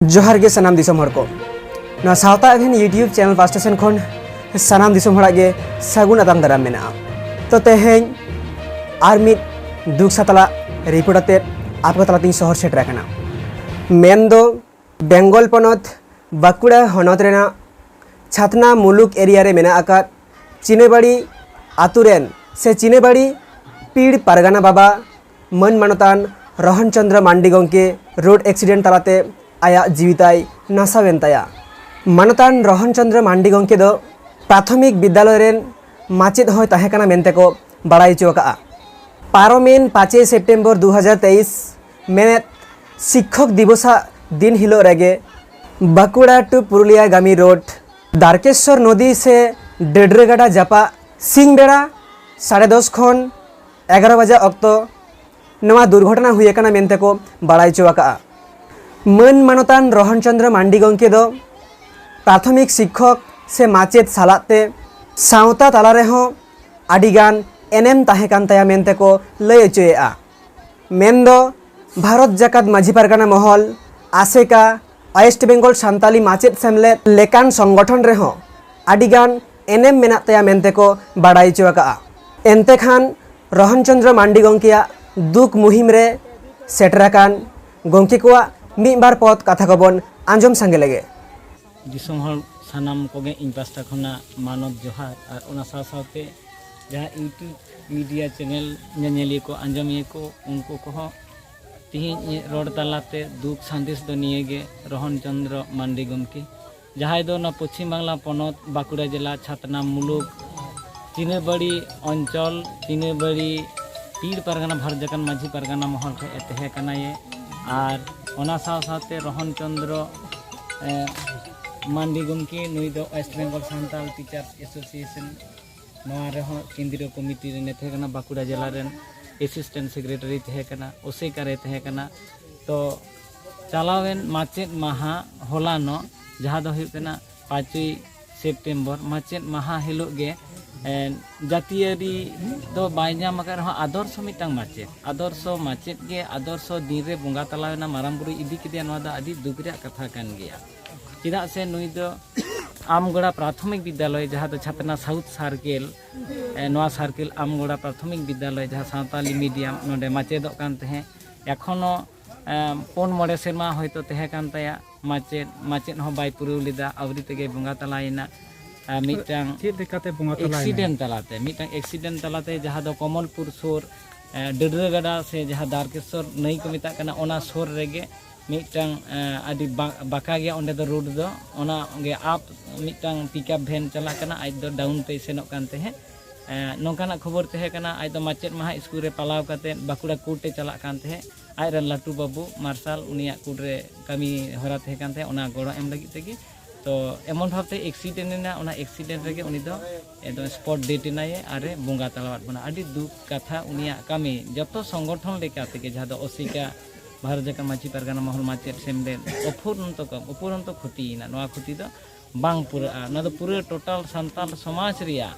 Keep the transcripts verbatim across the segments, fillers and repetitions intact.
ᱡᱚᱦᱟᱨ ᱜᱮ ᱥᱟᱱᱟᱢ ᱫᱤᱥᱚᱢ ᱦᱚᱲ ᱠᱚ᱾ ᱱᱚᱣᱟ ᱥᱟᱶᱛᱟ ᱮᱵᱷᱮᱱ YouTube ᱪᱮᱱᱮᱞ ᱯᱟᱥᱴᱟ ᱥᱮᱱ ᱠᱷᱚᱱ ᱥᱟᱱᱟᱢ ᱫᱤᱥᱚᱢ ᱦᱚᱲᱟᱜ ᱜᱮ ᱥᱟᱹᱜᱩᱱ ᱟᱛᱟᱝ ᱫᱟᱨᱟᱢ ᱢᱮᱱᱟᱜᱼᱟ᱾ ᱛᱚ ᱛᱮᱦᱮᱧ ᱟᱨ ᱢᱤᱫ ᱫᱩᱠ ᱥᱟᱛᱞᱟ ᱨᱤᱯᱳᱨᱴ ᱟᱛᱮᱫ ᱟᱯᱮ ᱠᱚ ᱛᱟᱞᱟᱛᱤᱧ ᱥᱚᱦᱚᱨ ᱥᱮᱴᱮᱨ ᱟᱠᱟᱱᱟ᱾ ᱢᱮᱱᱫᱚ ᱵᱮᱝᱜᱚᱞ ᱯᱚᱱᱚᱛ ᱵᱟᱸᱠᱩᱲᱟ ᱦᱚᱱᱚᱛ ᱨᱮᱱᱟᱜ ᱪᱷᱟᱛᱱᱟ ᱢᱩᱞᱩᱠ ᱮᱨᱤᱭᱟ ᱨᱮ ᱢᱮᱱᱟᱜ ᱟᱠᱟᱫ ᱪᱤᱱᱟᱹᱵᱟᱲᱤ ᱟᱛᱳ ᱨᱮᱱ ᱥᱮ ᱪᱤᱱᱟᱹᱵᱟᱲᱤ ᱯᱤᱲ ᱯᱟᱨᱜᱟᱱᱟ ᱵᱟᱵᱟ ᱢᱟᱹᱱ ᱢᱟᱱᱚᱛᱟᱱ ᱨᱚᱦᱚᱱ ᱪᱚᱸᱫᱽᱨᱚ ᱢᱟᱱᱰᱤ ᱜᱚᱢᱠᱮ ᱨᱳᱰ ᱮᱠᱥᱤᱰᱮᱱᱴ ᱛᱟᱞᱟᱛᱮ ᱟᱭᱟᱜ ᱡᱤᱣᱤ ᱛᱟᱭ ᱱᱟᱥᱟᱣᱮᱱ ᱛᱟᱭᱟ᱾ ᱢᱟᱱᱚᱛᱟᱱ ᱨᱚᱦᱚᱱ ᱪᱚᱸᱫᱽᱨᱚ ᱢᱟᱱᱰᱤ ᱜᱚᱢᱠᱮ ᱫᱚ ᱯᱨᱟᱛᱷᱚᱢᱤᱠ ᱵᱤᱫᱽᱫᱟᱞᱚᱭ ᱨᱮᱱ ᱢᱟᱪᱮᱫ ᱦᱚᱸᱭ ᱛᱟᱦᱮᱸ ᱠᱟᱱᱟ ᱢᱮᱱᱛᱮ ᱠᱚ ᱵᱟᱲᱟᱭ ᱦᱚᱪᱚ ᱟᱠᱟᱫᱼᱟ᱾ ᱯᱟᱨᱚᱢᱮᱱ ᱯᱟᱸᱪᱮᱭ ᱥᱮᱯᱴᱮᱢᱵᱚᱨ ᱫᱩ ᱦᱟᱡᱟᱨ ᱛᱮᱭᱤᱥ ᱢᱮᱱᱮᱫ ᱥᱤᱠᱠᱷᱚᱠ ᱫᱤᱵᱚᱥᱟᱜ ᱫᱤᱱ ᱦᱤᱞᱳᱜ ᱨᱮᱜᱮ ᱵᱟᱸᱠᱩᱲᱟ ᱴᱩ ᱯᱩᱨᱩᱞᱤᱭᱟ ᱜᱟᱢᱤ ᱨᱳᱰ ᱫᱟᱨᱠᱮᱥᱣᱚᱨ ᱱᱚᱫᱤ ᱥᱮ ᱰᱟᱹᱰᱨᱟᱹ ᱜᱟᱰᱟ ᱡᱟᱯᱟᱜ ᱥᱤᱧ ᱵᱮᱲᱟ ᱥᱟᱲᱮ ᱫᱚᱥ ᱠᱷᱚᱱ ᱮᱜᱟᱨᱚ ᱵᱟᱡᱟ ᱚᱠᱛᱚ ᱱᱚᱣᱟ ᱫᱩᱨᱜᱷᱚᱴᱚᱱᱟ ᱦᱩᱭ ᱟᱠᱟᱱᱟ ᱢᱮᱱᱛᱮ ᱠᱚ ᱵᱟᱲᱟᱭ ᱦᱚᱪᱚ ᱟᱠᱟᱫᱼᱟ᱾ ᱢᱟᱹᱱ ᱢᱟᱱᱚᱛᱟᱱ ᱨᱚᱦᱚᱱ ᱪᱚᱸᱫᱽᱨᱚ ᱢᱟᱱᱰᱤ ᱜᱚᱢᱠᱮ ᱫᱚ ᱯᱨᱟᱛᱷᱚᱢᱤᱠ ᱥᱤᱠᱠᱷᱚᱠ ᱥᱮ ᱢᱟᱪᱮᱫ ᱥᱟᱞᱟᱜ ᱛᱮ ᱥᱟᱶᱛᱟ ᱛᱟᱞᱟ ᱨᱮᱦᱚᱸ ᱟᱹᱰᱤᱜᱟᱱ ᱮᱱᱮᱢ ᱛᱟᱦᱮᱸ ᱠᱟᱱ ᱛᱟᱭᱟ ᱢᱮᱱᱛᱮ ᱠᱚ ᱞᱟᱹᱭ ᱦᱚᱪᱚᱭᱮᱫᱼᱟ᱾ ᱢᱮᱱᱫᱚ ᱵᱷᱟᱨᱚᱛ ᱡᱟᱠᱟᱛ ᱢᱟᱹᱡᱷᱤ ᱯᱟᱨᱜᱟᱱᱟ ᱢᱚᱦᱚᱞ, ᱟᱥᱮᱠᱟ, ᱳᱭᱮᱥᱴ ᱵᱮᱝᱜᱚᱞ ᱥᱟᱱᱛᱟᱞᱤ ᱢᱟᱪᱮᱫ ᱥᱮᱢᱞᱮᱫ ᱞᱮᱠᱟᱱ ᱥᱚᱝᱜᱚᱴᱷᱚᱱ ᱨᱮᱦᱚᱸ ᱟᱹᱰᱤᱜᱟᱱ ᱮᱱᱮᱢ ᱢᱮᱱᱟᱜ ᱛᱟᱭᱟ ᱢᱮᱱᱛᱮ ᱠᱚ ᱵᱟᱲᱟᱭ ᱦᱚᱪᱚ ᱟᱠᱟᱫᱼᱟ᱾ ᱮᱱᱛᱮ ᱠᱷᱟᱱ ᱨᱚᱦᱚᱱ ᱪᱚᱸᱫᱽᱨᱚ ᱢᱟᱱᱰᱤ ᱜᱚᱢᱠᱮᱭᱟᱜ ᱫᱩᱠ ᱢᱩᱦᱤᱢ ᱨᱮ ᱥᱮᱴᱮᱨ ᱟᱠᱟᱱ ᱜᱚᱢᱠᱮ ᱠᱚᱣᱟᱜ ᱢᱤᱫ ᱵᱟᱨ ᱯᱚᱫ ᱠᱟᱛᱷᱟ ᱠᱚᱵᱚᱱ ᱟᱸᱡᱚᱢ ᱥᱟᱸᱜᱮ ᱞᱮᱜᱮ᱾ ᱫᱤᱥᱚᱢ ᱦᱚᱲ ᱥᱟᱱᱟᱢ ᱠᱚᱜᱮ ᱤᱧ ᱯᱟᱥᱴᱟ ᱠᱷᱚᱱᱟᱜ ᱢᱟᱱᱚᱛ ᱡᱚᱦᱟᱨ, ᱟᱨ ᱚᱱᱟ ᱥᱟᱶ ᱥᱟᱶᱛᱮ ᱡᱟᱦᱟᱸ YouTube ᱢᱤᱰᱤᱭᱟ ᱪᱮᱱᱮᱞ ᱧᱮᱧᱮᱞᱤᱭᱟᱹ ᱠᱚ, ᱟᱸᱡᱚᱢᱤᱭᱟᱹ ᱠᱚ, ᱩᱱᱠᱩ ᱠᱚᱦᱚᱸ ᱛᱤᱦᱤᱧ ᱤᱧᱟᱹᱜ ᱨᱚᱲ ᱛᱟᱞᱟᱛᱮ ᱫᱩᱠ ᱥᱟᱸᱫᱮᱥ ᱫᱚ ᱱᱤᱭᱟᱹᱜᱮ, ᱨᱚᱦᱚᱱ ᱪᱚᱸᱫᱽᱨᱚ ᱢᱟᱱᱰᱤ ᱜᱚᱢᱠᱮ, ᱡᱟᱦᱟᱸᱭ ᱫᱚ ᱚᱱᱟ ᱯᱚᱪᱷᱤᱢ ᱵᱟᱝᱞᱟ ᱯᱚᱱᱚᱛ ᱵᱟᱸᱠᱩᱲᱟ ᱡᱮᱞᱟ ᱪᱷᱟᱛᱱᱟ ᱢᱩᱞᱩᱠ ᱪᱤᱱᱟᱹᱵᱟᱲᱤ ᱚᱧᱪᱚᱞ, ᱪᱤᱱᱟᱹᱵᱟᱲᱤ ᱯᱤᱲ ᱯᱟᱨᱜᱟᱱᱟ ᱵᱷᱟᱨᱚᱛ ᱡᱟᱠᱟᱛ ᱢᱟᱹᱡᱷᱤ ᱯᱟᱨᱜᱟᱱᱟ ᱢᱚᱦᱚᱞ ᱠᱷᱚᱱ ᱮ ᱛᱟᱦᱮᱸ ᱠᱟᱱᱟᱭᱮ᱾ ᱟᱨ ᱚᱱᱟ ᱥᱟᱶ ᱥᱟᱶᱛᱮ ᱨᱚᱦᱚᱱ ᱪᱚᱸᱫᱽᱨᱚ, ᱮ, ᱢᱟᱱᱰᱤ ᱜᱚᱢᱠᱮ, ᱱᱩᱭ ᱫᱚ West Bengal Santal teachers association, ᱱᱚᱣᱟ ᱨᱮᱦᱚᱸ ᱠᱮᱱᱫᱨᱤᱭᱚ ᱠᱚᱢᱤᱴᱤ ᱨᱮᱱ ᱮ ᱛᱟᱦᱮᱸ ᱠᱟᱱᱟ, ᱵᱟᱸᱠᱩᱲᱟ ᱡᱮᱞᱟ ᱨᱮᱱ ᱮᱥᱤᱥᱴᱮᱱᱴ ᱥᱮᱠᱨᱮᱴᱟᱨᱤ ᱛᱟᱦᱮᱸ ᱠᱟᱱᱟ, ᱳᱥᱮᱠᱟ ᱨᱮ ᱛᱟᱦᱮᱸ ᱠᱟᱱᱟ᱾ ᱛᱚ ᱪᱟᱞᱟᱣᱮᱱ ᱢᱟᱪᱮᱫ ᱢᱟᱦᱟ ᱦᱚᱞᱟᱱᱚᱜ, ᱡᱟᱦᱟᱸ ᱫᱚ ᱦᱩᱭᱩᱜ ᱠᱟᱱᱟ ᱯᱟᱸᱪᱚᱭ ᱥᱮᱯᱴᱮᱢᱵᱚᱨ, ᱢᱟᱪᱮᱫ ᱢᱟᱦᱟ ᱦᱤᱞᱳᱜ ᱜᱮ ᱮᱸ, ᱡᱟᱹᱛᱤᱭᱟᱹᱨᱤ ᱫᱚ ᱵᱟᱭ ᱧᱟᱢ ᱟᱠᱟᱫ ᱨᱮᱦᱚᱸ, ᱟᱫᱚᱨᱥᱚ ᱢᱤᱫᱴᱟᱝ ᱢᱟᱪᱮᱫ, ᱟᱫᱚᱨᱥᱚ ᱢᱟᱪᱮᱫ ᱜᱮ ᱟᱫᱚᱨᱥᱚ ᱫᱤᱱ ᱨᱮ ᱵᱚᱸᱜᱟ ᱛᱟᱞᱟᱣᱮᱱᱟ, ᱢᱟᱨᱟᱝ ᱵᱩᱨᱩᱭ ᱤᱫᱤ ᱠᱮᱫᱮᱭᱟ, ᱱᱚᱣᱟ ᱫᱚ ᱟᱹᱰᱤ ᱫᱩᱠ ᱨᱮᱭᱟᱜ ᱠᱟᱛᱷᱟ ᱠᱟᱱ ᱜᱮᱭᱟ᱾ ᱪᱮᱫᱟᱜ ᱥᱮ ᱱᱩᱭ ᱫᱚ ᱟᱢᱜᱚᱲᱟ ᱯᱨᱟᱛᱷᱚᱢᱤᱠ ᱵᱤᱫᱽᱫᱟᱞᱚᱭ, ᱡᱟᱦᱟᱸ ᱫᱚ ᱪᱷᱟᱛᱱᱟ ᱥᱟᱣᱩᱛᱷ ᱥᱟᱨᱠᱮᱞ, ᱮ, ᱱᱚᱣᱟ ᱥᱟᱨᱠᱮᱞ ᱟᱢᱜᱚᱲᱟ ᱯᱨᱟᱛᱷᱚᱢᱤᱠ ᱵᱤᱫᱽᱫᱟᱞᱚᱭ, ᱡᱟᱦᱟᱸ ᱥᱟᱶᱛᱟᱞᱤ ᱢᱤᱰᱤᱭᱟᱢ, ᱱᱚᱰᱮ ᱢᱟᱪᱮᱫᱚᱜ ᱠᱟᱱ ᱛᱟᱦᱮᱸᱫ᱾ ᱮᱠᱷᱚᱱᱳ, ᱮ, ᱯᱩᱱ ᱢᱚᱬᱮ ᱥᱮᱨᱢᱟ ᱦᱚᱭᱛᱳ ᱛᱟᱦᱮᱸ ᱠᱟᱱ ᱛᱟᱭᱟ ᱢᱟᱪᱮᱫ, ᱢᱟᱪᱮᱫ ᱦᱚᱸ ᱵᱟᱭ ᱯᱩᱨᱟᱹᱣ ᱞᱮᱫᱟ, ᱟᱹᱣᱨᱤ ᱛᱮᱜᱮ ᱵᱚᱸᱜᱟ ᱛᱟᱞᱟᱭᱮᱱᱟ᱾ ᱮ, ᱢᱤᱫᱴᱟᱝ ᱪᱮᱫ ᱞᱮᱠᱟᱛᱮ ᱵᱚᱸᱜᱟ ᱛᱟᱞᱟᱭᱮᱱᱟ? ᱮᱠᱥᱤᱰᱮᱱᱴ ᱛᱟᱞᱟᱛᱮ, ᱢᱤᱫᱴᱟᱝ ᱮᱠᱥᱤᱰᱮᱱᱴ ᱛᱟᱞᱟᱛᱮ, ᱡᱟᱦᱟᱸ ᱫᱚ ᱠᱚᱢᱚᱞᱯᱩᱨ ᱥᱩᱨ, ᱮ, ᱰᱟᱹᱰᱨᱟᱹ ᱜᱟᱰᱟ ᱥᱮ ᱡᱟᱦᱟᱸ ᱫᱟᱨᱠᱮᱥᱚᱨ ᱱᱟᱹᱭ ᱠᱚ ᱢᱮᱛᱟᱜ ᱠᱟᱱᱟ, ᱚᱱᱟ ᱥᱩᱨ ᱨᱮᱜᱮ ᱢᱤᱫᱴᱟᱝ, ᱮ, ᱟᱹᱰᱤ ᱵᱟ-, ᱵᱟᱸᱠᱟ ᱜᱮᱭᱟ ᱚᱸᱰᱮ ᱫᱚ ᱨᱳᱰ ᱫᱚ, ᱚᱱᱟ ᱜᱮ ᱟᱯ ᱢᱤᱫᱴᱟᱝ ᱯᱤᱠᱟᱯ ᱵᱷᱮᱱ ᱪᱟᱞᱟᱜ ᱠᱟᱱᱟ, ᱟᱡ ᱫᱚ ᱰᱟᱣᱩᱱ ᱛᱮᱭ ᱥᱮᱱᱚᱜ ᱠᱟᱱ ᱛᱟᱦᱮᱸᱫ᱾ ᱮ, ᱱᱚᱝᱠᱟᱱᱟᱜ ᱠᱷᱚᱵᱚᱨ ᱛᱟᱦᱮᱸ ᱠᱟᱱᱟ, ᱟᱡ ᱫᱚ ᱢᱟᱪᱮᱫ ᱢᱟᱦᱟ ᱥᱠᱩᱞ ᱨᱮ ᱯᱟᱞᱟᱣ ᱠᱟᱛᱮ ᱵᱟᱸᱠᱩᱲᱟ ᱠᱳᱨᱴ ᱮ ᱪᱟᱞᱟᱜ ᱠᱟᱱ ᱛᱟᱦᱮᱸᱫ᱾ ᱟᱡ ᱨᱮᱱ ᱞᱟᱹᱴᱩ ᱵᱟᱹᱵᱩ ᱢᱟᱨᱥᱟᱞ ᱩᱱᱤᱭᱟᱜ ᱠᱳᱨᱴ ᱨᱮ ᱠᱟᱹᱢᱤ ᱦᱚᱨᱟ ᱛᱟᱦᱮᱸ ᱠᱟᱱ ᱛᱟᱦᱮᱸᱫ, ᱚᱱᱟ ᱜᱚᱲᱚ ᱮᱢ ᱞᱟᱹᱜᱤᱫ ᱛᱮᱜᱮ᱾ ᱛᱚ ᱮᱢᱚᱱ ᱵᱷᱟᱵᱛᱮ ᱮᱠᱥᱤᱰᱮᱱᱴ ᱮᱱᱟ, ᱚᱱᱟ ᱮᱠᱥᱤᱰᱮᱱᱴ ᱨᱮᱜᱮ ᱩᱱᱤ ᱫᱚ ᱮᱠᱫᱚᱢ ᱥᱯᱚᱴ ᱰᱮᱰ ᱮᱱᱟᱭᱮ ᱟᱨᱮ ᱵᱚᱸᱜᱟ ᱛᱟᱞᱟᱣᱟᱫ ᱵᱚᱱᱟ᱾ ᱟᱹᱰᱤ ᱫᱩᱠ ᱠᱟᱛᱷᱟ, ᱩᱱᱤᱭᱟᱜ ᱠᱟᱹᱢᱤ ᱡᱚᱛᱚ ᱥᱚᱝᱜᱚᱴᱷᱚᱱ ᱞᱮᱠᱟ ᱛᱮᱜᱮ, ᱡᱟᱦᱟᱸ ᱫᱚ ᱚᱥᱤᱠᱟ, ᱵᱷᱟᱨᱚᱛ ᱡᱟᱠᱟᱛ ᱢᱟᱹᱡᱷᱤ ᱯᱟᱨᱜᱟᱱᱟ ᱢᱚᱦᱚᱞ ᱢᱟᱪᱮᱫ ᱥᱮᱢᱞᱮᱫ, ᱚᱯᱷᱩᱨᱚᱱᱛᱚ ᱠᱟᱢ, ᱚᱯᱷᱩᱨᱚᱱᱛᱚ ᱠᱷᱚᱛᱤᱭᱮᱱᱟ᱾ ᱱᱚᱣᱟ ᱠᱷᱚᱛᱤ ᱫᱚ ᱵᱟᱝ ᱯᱩᱨᱟᱹᱜᱼᱟ᱾ ᱱᱚᱣᱟ ᱫᱚ ᱯᱩᱨᱟᱹ ᱴᱳᱴᱟᱞ ᱥᱟᱱᱛᱟᱲ ᱥᱚᱢᱟᱡᱽ ᱨᱮᱭᱟᱜ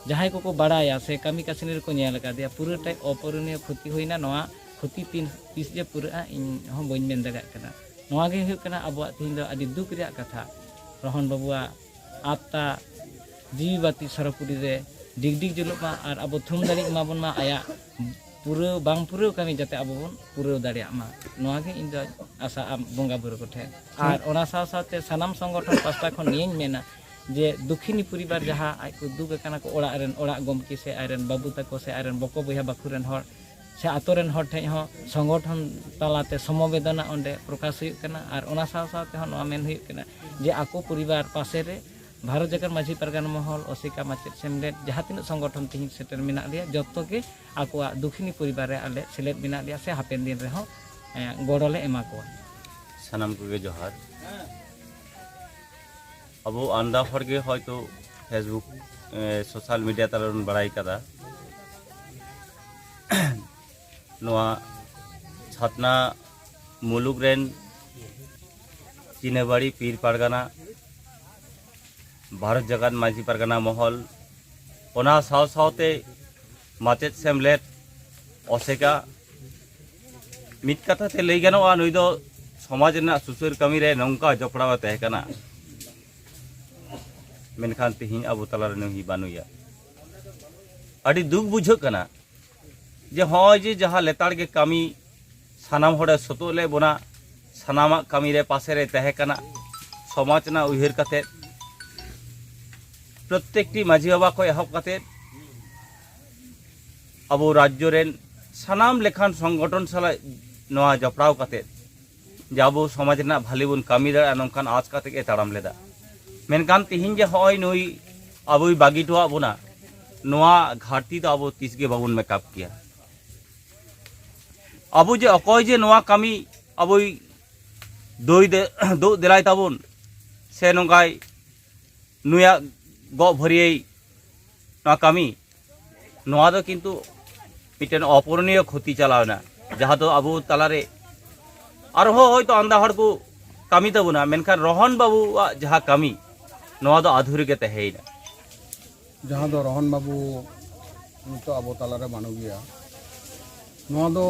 ᱡᱟᱦᱟᱸᱭ ᱠᱚᱠᱚ ᱵᱟᱲᱟᱭᱟ ᱥᱮ ᱠᱟᱹᱢᱤ ᱠᱟᱹᱥᱱᱤ ᱨᱮᱠᱚ ᱧᱮᱞ ᱟᱠᱟᱫᱮᱭᱟ, ᱯᱩᱨᱟᱹᱴᱟᱭ ᱚᱯᱩᱨᱚᱱᱤᱭᱚ ᱠᱷᱚᱛᱤ ᱦᱩᱭᱱᱟ᱾ ᱱᱚᱣᱟ ᱠᱷᱚᱛᱤ ᱛᱤᱱ ᱛᱤᱥ ᱡᱮ ᱯᱩᱨᱟᱹᱜᱼᱟ, ᱤᱧ ᱦᱚᱸ ᱵᱟᱹᱧ ᱢᱮᱱ ᱫᱟᱲᱮᱭᱟᱜ ᱠᱟᱱᱟ᱾ ᱱᱚᱣᱟ ᱜᱮ ᱦᱩᱭᱩᱜ ᱠᱟᱱᱟ ᱟᱵᱚᱣᱟᱜ ᱛᱮᱦᱮᱧ ᱫᱚ ᱟᱹᱰᱤ ᱫᱩᱠ ᱨᱮᱭᱟᱜ ᱠᱟᱛᱷᱟ᱾ ᱨᱚᱦᱚᱱ ᱵᱟᱹᱵᱩᱣᱟᱜ ᱟᱛᱛᱟ ᱡᱤᱣᱤ ᱵᱟᱹᱛᱤ ᱥᱚᱨᱚᱜᱽᱯᱩᱨᱤ ᱨᱮ ᱰᱤᱜᱽ ᱰᱤᱜᱽ ᱡᱩᱞᱩᱜ ᱢᱟ ᱟᱨ ᱟᱵᱚ ᱛᱷᱩᱢ ᱫᱟᱲᱮᱭᱟᱜ ᱢᱟᱵᱚᱱ ᱢᱟ, ᱟᱭᱟᱜ ᱯᱩᱨᱟᱹᱣ ᱵᱟᱝ ᱯᱩᱨᱟᱹᱣ ᱠᱟᱹᱢᱤ ᱡᱟᱛᱮ ᱟᱵᱚ ᱵᱚᱱ ᱯᱩᱨᱟᱹᱣ ᱫᱟᱲᱮᱭᱟᱜ ᱢᱟ, ᱱᱚᱣᱟ ᱜᱮ ᱤᱧ ᱫᱚ ᱟᱥᱟ ᱟᱢ ᱵᱚᱸᱜᱟ ᱵᱩᱨᱩ ᱠᱚᱴᱷᱮᱱ᱾ ᱟᱨ ᱚᱱᱟ ᱥᱟᱶ ᱥᱟᱶᱛᱮ ᱥᱟᱱᱟᱢ ᱥᱚᱝᱜᱚᱴᱷᱚᱱ ᱯᱟᱥᱴᱟ ᱠᱷᱚᱱ ᱱᱤᱭᱟᱹᱧ ᱢᱮᱱᱟ ᱡᱮ ᱫᱩᱠᱷᱤᱱᱤ ᱯᱚᱨᱤᱵᱟᱨ ᱡᱟᱦᱟᱸ ᱟᱡ ᱠᱚ ᱫᱩᱠ ᱟᱠᱟᱱᱟ ᱠᱚ, ᱚᱲᱟᱜ ᱨᱮᱱ ᱚᱲᱟᱜ ᱜᱚᱢᱠᱮ ᱥᱮ ᱟᱡ ᱨᱮᱱ ᱵᱟᱹᱵᱩ ᱛᱟᱠᱚ ᱥᱮ ᱟᱡ ᱨᱮᱱ ᱵᱚᱠᱚ ᱵᱚᱭᱦᱟ ᱵᱟᱹᱠᱷᱩ ᱨᱮᱱ ᱦᱚᱲ ᱥᱮ ᱟᱛᱳ ᱨᱮᱱ ᱦᱚᱲ ᱴᱷᱮᱱ ᱦᱚᱸ ᱥᱚᱝᱜᱚᱴᱷᱚᱱ ᱛᱟᱞᱟᱛᱮ ᱥᱚᱢᱚᱵᱮᱫᱚᱱᱟ ᱚᱸᱰᱮ ᱯᱨᱚᱠᱟᱥ ᱦᱩᱭᱩᱜ ᱠᱟᱱᱟ᱾ ᱟᱨ ᱚᱱᱟ ᱥᱟᱶ ᱥᱟᱶ ᱛᱮᱦᱚᱸ ᱱᱚᱣᱟ ᱢᱮᱱ ᱦᱩᱭᱩᱜ ᱠᱟᱱᱟ ᱡᱮ ᱟᱠᱚ ᱯᱚᱨᱤᱵᱟᱨ ᱯᱟᱥᱮ ᱨᱮ ᱵᱷᱟᱨᱚᱛ ᱡᱟᱠᱟᱛ ᱢᱟᱹᱡᱷᱤ ᱯᱟᱨᱜᱟᱱᱟ ᱢᱚᱦᱚᱞ, ᱚᱥᱤᱠᱟ ᱢᱟᱪᱮᱫ ᱥᱮᱢᱞᱮᱫ, ᱡᱟᱦᱟᱸ ᱛᱤᱱᱟᱹᱜ ᱥᱚᱝᱜᱚᱴᱷᱚᱱ ᱛᱮᱦᱮᱧ ᱥᱮᱴᱮᱨ ᱢᱮᱱᱟᱜ ᱞᱮᱭᱟ, ᱡᱚᱛᱚ ᱜᱮ ᱟᱠᱚᱣᱟᱜ ᱫᱩᱠᱷᱤᱱᱤ ᱯᱚᱨᱤᱵᱟᱨ ᱨᱮ ᱟᱞᱮ ᱥᱮᱞᱮᱫ ᱢᱮᱱᱟᱜ ᱞᱮᱭᱟ ᱥᱮ ᱦᱟᱯᱮᱱ ᱫᱤᱱ ᱨᱮᱦᱚᱸ, ᱮᱸ, ᱜᱚᱲᱚ ᱞᱮ ᱮᱢᱟ ᱠᱚᱣᱟ᱾ ᱥᱟᱱᱟᱢ ᱠᱚᱜᱮ ᱡᱚᱦᱟᱨ᱾ ᱟᱵᱚ ᱟᱢᱫᱟ ᱦᱚᱲ ᱜᱮ ᱦᱚᱭᱛᱳ Facebook, ᱮᱸ, ᱥᱳᱥᱟᱞ ᱢᱤᱰᱤᱭᱟ ᱛᱟᱞᱟ ᱨᱮᱵᱚᱱ ᱵᱟᱲᱟᱭ ᱠᱟᱫᱟ᱾ ᱱᱚᱣᱟ ᱪᱷᱟᱛᱱᱟ ᱢᱩᱞᱩᱠ ᱨᱮᱱ ᱪᱤᱱᱟᱹᱵᱟᱲᱤ ᱯᱤᱨ ᱯᱟᱨᱜᱟᱱᱟ, ᱵᱷᱟᱨᱚᱛ ᱡᱟᱠᱟᱛ ᱢᱟᱹᱡᱷᱤ ᱯᱟᱨᱜᱟᱱᱟ ᱢᱚᱦᱚᱞ, ᱚᱱᱟ ᱥᱟᱶ ᱥᱟᱶᱛᱮ ᱢᱟᱪᱮᱫ ᱥᱮᱢᱞᱮᱫ ᱚᱥᱮᱠᱟ, ᱢᱤᱫ ᱠᱟᱛᱷᱟ ᱛᱮ ᱞᱟᱹᱭ ᱜᱟᱱᱚᱜᱼᱟ, ᱱᱩᱭ ᱫᱚ ᱥᱚᱢᱟᱡᱽ ᱨᱮᱱᱟᱜ ᱥᱩᱥᱟᱹᱨ ᱠᱟᱹᱢᱤ ᱨᱮ ᱱᱚᱝᱠᱟ ᱡᱚᱯᱲᱟᱣ ᱮ ᱛᱟᱦᱮᱸ ᱠᱟᱱᱟ, ᱢᱮᱱᱠᱷᱟᱱ ᱛᱮᱦᱮᱧ ᱟᱵᱚ ᱛᱟᱞᱟᱨᱮ ᱱᱩᱭ ᱵᱟᱹᱱᱩᱭᱟ᱾ ᱟᱹᱰᱤ ᱫᱩᱠ ᱵᱩᱡᱷᱟᱹᱜ ᱠᱟᱱᱟ ᱡᱮ ᱦᱚᱸᱜᱼᱚᱭ ᱡᱮ ᱡᱟᱦᱟᱸ ᱞᱮᱛᱟᱲ ᱜᱮ ᱠᱟᱹᱢᱤ, ᱥᱟᱱᱟᱢ ᱦᱚᱲᱮ ᱥᱚᱛᱚᱜ ᱞᱮᱫ ᱵᱚᱱᱟ, ᱥᱟᱱᱟᱢᱟᱜ ᱠᱟᱹᱢᱤ ᱨᱮ ᱯᱟᱥᱮ ᱨᱮ ᱛᱟᱦᱮᱸ ᱠᱟᱱᱟ, ᱥᱚᱢᱟᱡᱽ ᱨᱮᱱᱟᱜ ᱩᱭᱦᱟᱹᱨ ᱠᱟᱛᱮᱫ ᱯᱨᱚᱛᱮᱠᱴᱤ ᱢᱟᱹᱡᱷᱤ ᱵᱟᱵᱟ ᱠᱷᱚᱱ ᱮᱦᱚᱵ ᱠᱟᱛᱮᱫ ᱟᱵᱚ ᱨᱟᱡᱽᱡᱚ ᱨᱮᱱ ᱥᱟᱱᱟᱢ ᱞᱮᱠᱟᱱ ᱥᱚᱝᱜᱚᱴᱷᱚᱱ ᱥᱟᱞᱟᱜ ᱱᱚᱣᱟ ᱡᱚᱯᱲᱟᱣ ᱠᱟᱛᱮᱫ ᱡᱮ ᱟᱵᱚ ᱥᱚᱢᱟᱡᱽ ᱨᱮᱱᱟᱜ ᱵᱷᱟᱹᱞᱤ ᱵᱚᱱ ᱠᱟᱹᱢᱤ ᱫᱟᱲᱮᱭᱟᱜᱼᱟ, ᱱᱚᱝᱠᱟᱱ ᱟᱸᱥ ᱠᱟᱛᱮᱫ ᱮ ᱛᱟᱲᱟᱢ ᱞᱮᱫᱟ᱾ ᱢᱮᱱᱠᱷᱟᱱ ᱛᱤᱦᱤᱧ ᱡᱮ ᱦᱚᱸᱜᱼᱚᱭ ᱱᱩᱭ ᱟᱵᱚᱭ ᱵᱟᱹᱜᱤ ᱦᱚᱴᱚᱣᱟᱜ ᱵᱚᱱᱟ, ᱱᱚᱣᱟ ᱜᱷᱟᱴᱛᱤ ᱫᱚ ᱟᱵᱚ ᱛᱤᱥ ᱜᱮ ᱵᱟᱵᱚᱱ ᱢᱮᱠᱟᱯ ᱠᱮᱭᱟ᱾ ᱟᱵᱚ ᱡᱮ ᱚᱠᱚᱭ ᱡᱮ ᱱᱚᱣᱟ ᱠᱟᱹᱢᱤ ᱟᱵᱚᱭ ᱫᱳᱭ ᱫᱮ-, ᱫᱳᱜ ᱫᱮᱞᱟᱭ ᱛᱟᱵᱚᱱ, ᱥᱮ ᱱᱚᱝᱠᱟᱭ ᱱᱩᱭᱟᱜ ᱜᱚᱜ ᱵᱷᱟᱹᱨᱭᱟᱹᱭ ᱱᱚᱣᱟ ᱠᱟᱹᱢᱤ, ᱱᱚᱣᱟ ᱫᱚ ᱠᱤᱱᱛᱩ ᱢᱤᱫᱴᱮᱱ ᱚᱯᱩᱨᱚᱱᱤᱭᱚ ᱠᱷᱚᱛᱤ ᱪᱟᱞᱟᱣ ᱮᱱᱟ, ᱡᱟᱦᱟᱸ ᱫᱚ ᱟᱵᱚ ᱛᱟᱞᱟᱨᱮ ᱟᱨᱦᱚᱸ ᱦᱚᱭᱛᱳ ᱟᱢᱫᱟ ᱦᱚᱲ ᱠᱚ ᱠᱟᱹᱢᱤ ᱛᱟᱵᱚᱱᱟ, ᱢᱮᱱᱠᱷᱟᱱ ᱨᱚᱦᱚᱱ ᱵᱟᱹᱵᱩᱣᱟᱜ ᱡᱟᱦᱟᱸ ᱠᱟᱹᱢᱤ, ᱱᱚᱣᱟ ᱫᱚ ᱟᱫᱷᱩᱨᱤ ᱜᱮ ᱛᱟᱦᱮᱸᱭᱮᱱᱟ᱾ ᱡᱟᱦᱟᱸ ᱫᱚ ᱨᱚᱦᱚᱱ ᱵᱟᱹᱵᱩ ᱱᱤᱛᱚᱜ ᱟᱵᱚ ᱛᱟᱞᱟᱨᱮ ᱵᱟᱹᱱᱩᱜ ᱜᱮᱭᱟ, ᱱᱚᱣᱟ ᱫᱚ